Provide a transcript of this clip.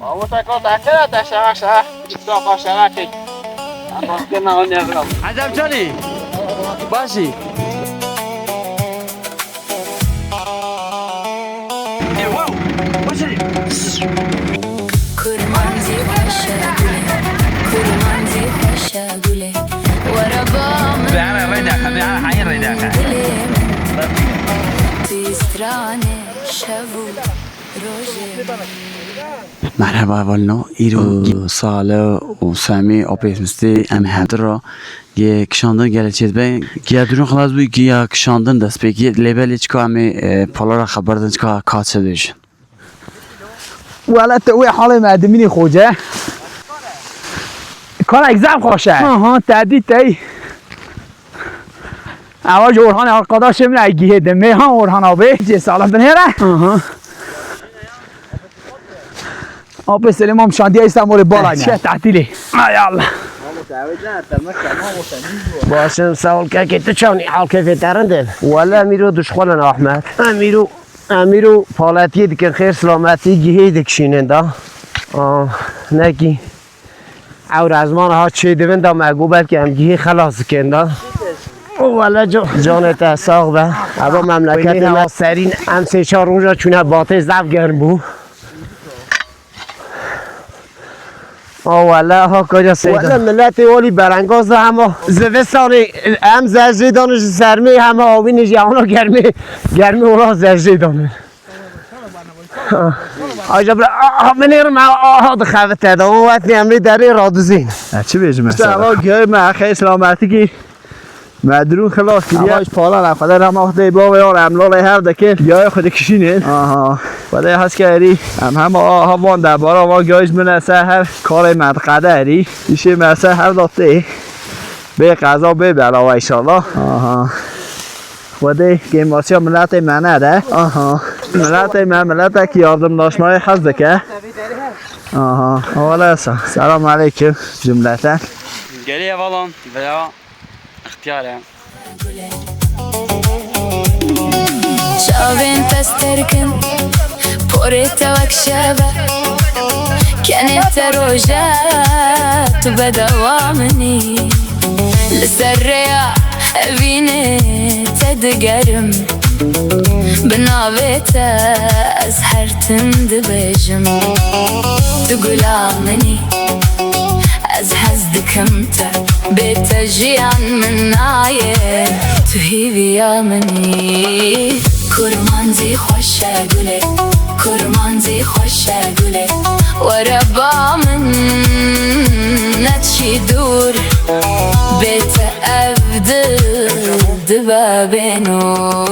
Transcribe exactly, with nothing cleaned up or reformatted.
Mamoste, ko te kira te şewa şewa. Çiftaka şewa kek. Ama kena o nevra. Ecem Canî. Başî. Kurmancî xweş e gulê, kurmancî xweş e gulê. Were ba min. Bihara rêdaka, bihara hayır rêdaka. Dilê min. Tu stranê şev û rojê min. Merheba, hevalino. Îro Salih û Semî apê mistê em hevdira. Yê kişandin gelek çêdibe. Yê durun xilas bû ki ya kişandin dest pê ki lê belê çika em ê, e, palara xeber din çika ka çi dibêjin. Wele te wê halê me dimînî xoce. Kara egzam xweş e. Aha, te dî tey. Ewa ji Orhan arkadaşê min e gihê de. Mêhan Orhan abi. Cê salam binêre. Aha. Apê Selêman şandiya Îstanbulê balay ne. Çe tatilê. Ay Allah. Başım sağ ol kekê, tu çawnî halkê fêterin de. Wele Mîro duşxulin Ahmet. Emîro, Emîro paletiyê dikin xêr silametî gihê dikişînin da. Aa, nekî. Ew rezmana ha çê divin da me got belkî em gihê xelas dikin da. O wele ca-, canê te sax be. Eva memleketê me serîn em sê çar roja çûne batê zaf germ bû. O wele ha kaca seyda. Wele miletê olî berengaz da hema zivistanê em zerjê danê ji sermê hema awînê jî hewna germê, germê ola zerjê danê. Aja bira, aha, binêrim, aha, dixevite de, o wetî em vê derê radizîn. E, çi bêjim mesela? Ava gihê me, xey selametikî. Me dirûn xilas kiriye. Ama ji pala ne, xwedê rema xwedê bavê ya em lalê hev dikin. Ya xwedê kişînên. Aha. Xwedê hez kerî. Em hema aha van debara, van gihê ji min e ser hev. Karê me diqede erî. Îşê me ser hev da tê. Bê qeza, bê belawa inşallah. Aha. Xwedê kêmasiya miletê me nede. Aha. Miletê me, miletek yardımlaşmayı hez dike. Aha. Wala sa. Selam aleyküm cümleten. Gelê hevalan veya ixtiyar e. Çavên te sterkin, porê te wek şev e. Kenê te roj e, tu bedewa min î. Li ser rêya evînê te digerim. Bi navê te ez her tim dibêjim. Tu gula min î. Ez hez dikim te, bê te jiyan min nayê. Tu hîviya min î. Kurmancî xweş e gulê, kurmancî xweş e gulê. Were ba min, neçî dûr, bê te ev dil dibe bênûr.